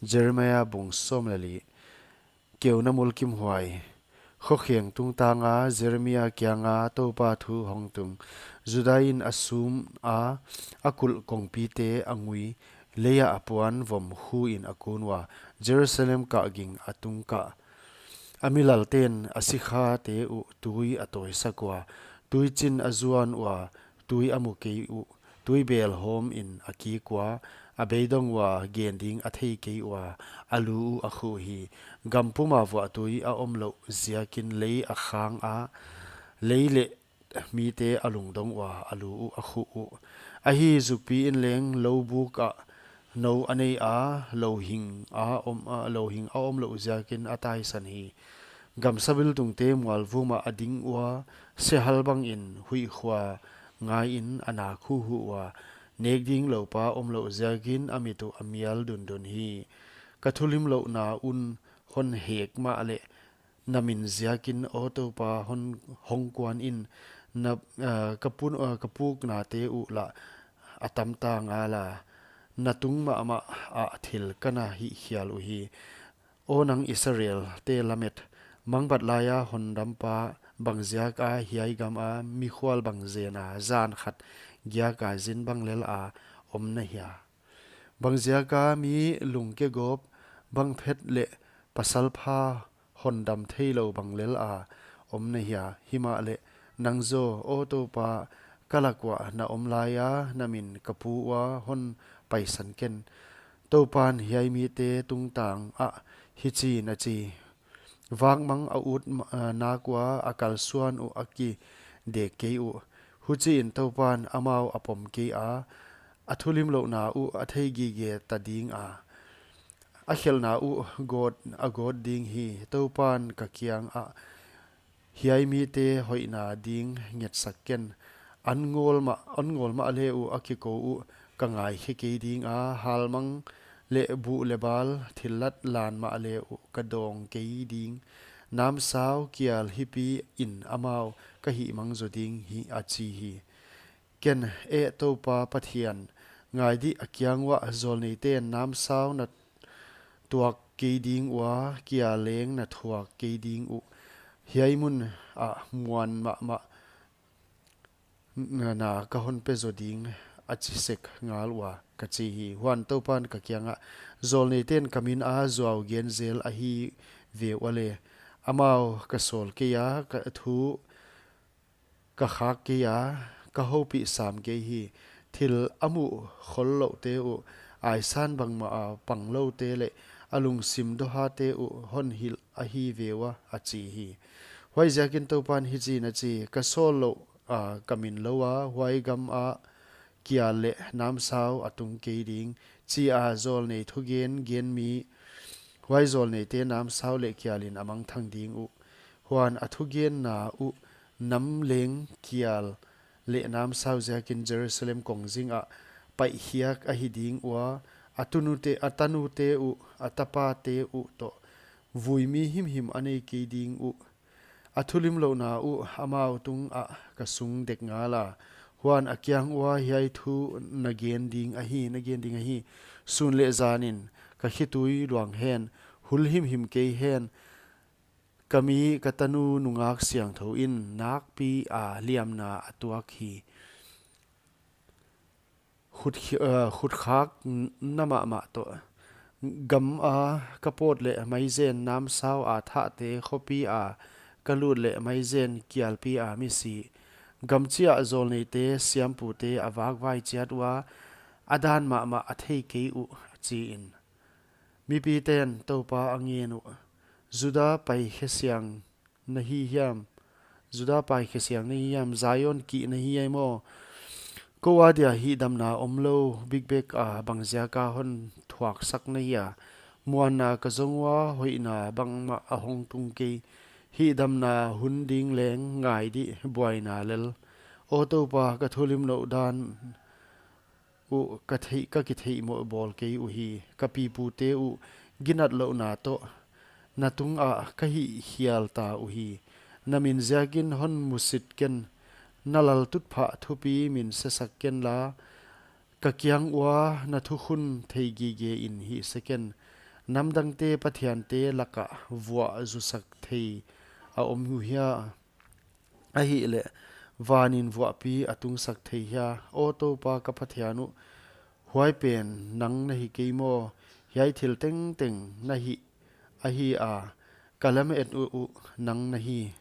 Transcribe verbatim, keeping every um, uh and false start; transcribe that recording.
Jeremiah bung sawm leh li. Keuna mulkimhuai. Khokheng tungtanga Jeremiah kianga Toupa thu hong tung. Judah in a sum a, a kulh kongpite a ngui, leiah a puan vom khuin a kun ua, Jerusalem kah ging a tung kah. A milalten a sikhate uh tui a tawisak ua, tuichin a zuan ua, tui a mu kei uh, tuibel hawmin a kik ua, a beidong ua, gen ding a thei kei ua, a lu uh a khuh hi. Gam puma vuahtui a om louh ziakin lei a khang a, lei leh mite a lungdong ua, a lu uh a khuh uh. Ahi, zukpi in leng lou buk ah nou a nei a, louhing a om, a, louhing a om louh ziakin a taisan hi. Gamsa biltungte mualvum ah a ding ua, sehal bangin huihkhua ngaiin a nak huhu ua, nek ding loupa om louh ziakin a mit uh a mial dundun hi. Ka thulimlouhna un hon hek mahleh, na min ziakin aw Toupa hon, hong kuan in, na, ah, ka pun, ah, ka puknate uh lah a tamta ngal a, na tung mahmah ah thil ka na hihkhial uhi. Aw nang Israelte lamet, mangbat laia hondampa, bangziaka hiai gama mikhual bang zena zan khat giaka zin bang lela om na hia? Bangziaka mi lungke gawp, bangphet leh pasalpha hondam theilou bang lela om na hia? Himahleh nang zaw, aw Toupa, ka lak uah na om laia, na min ka pu ua hon paisan ken. Toupan hiai mite tungtang ah hichiin a chi: Vakmang a ut ma-, ah, nak ua a kalsuan uh a kidek kei uh. Huchiin Toupan amau a pom kei a, a thulimlouhna uh a thei gige ta ding a, a khelhna uh gawt, a gawt ding hi. Toupan ka kiangah, hiai mite hoihna ding ngetsak ken. An ngawl mah, an ngawl mahle uh a kikou uh ka ngaikhe kei ding a, halmang leh buh leh bal thillat lan mahle uh ka dawng kei ding. Namsau kial hipiin amau ka hihmang zaw ding hi, a chi hi. Ken, eh Toupa Pathian, ngai di, a kiang uah zawlneiten namsau na tuak kei ding ua, kial leng na thuak kei ding uh. Hiai mun ah muan mahmah na, na ka hon pe zaw ding, a chi sek ngal ua, ka chi hi. Huan Toupan ka kiangah, zawlneiten ka mina zuau gen zel ahi ve ua le, amau ka sawl kei a, ka thu ka khak kei a, ka houpih sam kei hi. Thil a muh khol louhte uh, aisan bangmah a pang louhte leh a lungsim dohate uh hon hilh ahi ve ua, a chi hi. Huaiziakin Toupan hichiin a chi: Ka sawl louh, ah, ka min lou a, huai gama kial leh namsau a tung kei ding, chia zawlnei thugen gen mi, huai zawlneite namsau leh kialin a mangthang ding uh. Huan a thugenna uh nam leng kial leh namsau ziakin Jerusalem kongzing ah paihkhiak ahi ding ua, a tunute, a tanute uh, a tapate uh toh vui mi himhim a nei kei ding uh. A thulimlouhna uh amau tungah ka sung dek ngal a. Huan a kiang ua, hiai thu na gen ding ahi, na gen ding ahi: Sun leh zanin ka khitui luang hen, hul himhim kei hen, ka mi ka tanu nungak siangthou in nakpi a liamna a tuak hi. Khut khi-, eh, khutkhak n-, na mahmah toh. Gama ka pawt leh maizen namsau a thahte, khopi a ka lut leh maizen kialpi a misi, gam chiah zawlneite siampute a vakvai chiat ua, a dan mahmah a thei kei uh, a chi in. Mipiten Toupa a ngen uh: Judah paikhe siang na hi hiam? Judah paikhe siang na hi hiam? Zion kih na hi hiam maw? Kou adia hihdamna omlou bikbek a bangziaka hon thuaksak na hia? Muanna ka zong ua, hoihna bangmah a hong tung kei. Hihdamna hun ding leng ngai di, buaina lel. Aw Toupa, ka thulimlouh dan uh ka theih, ka kitheihmoh bawl kei uhi. Ka pipute uh ginatlouhna toh na tungah ka hihkhial ta uhi. Na min ziakin hon musit ken. Na laltutphah thupi min sesak ken la, ka kiang ua na thukhun thei gige in hihse ken. Namdangte pathiante lakah vuah zusak thei a om uhia? Ahihleh vanin vuahpi a tungsak thei hia? Aw Toupa ka Pathian uh, huai pen nang na hi kei maw? Hiai thil tengteng na hih ahi a, ka lamet uh uh nang na hi.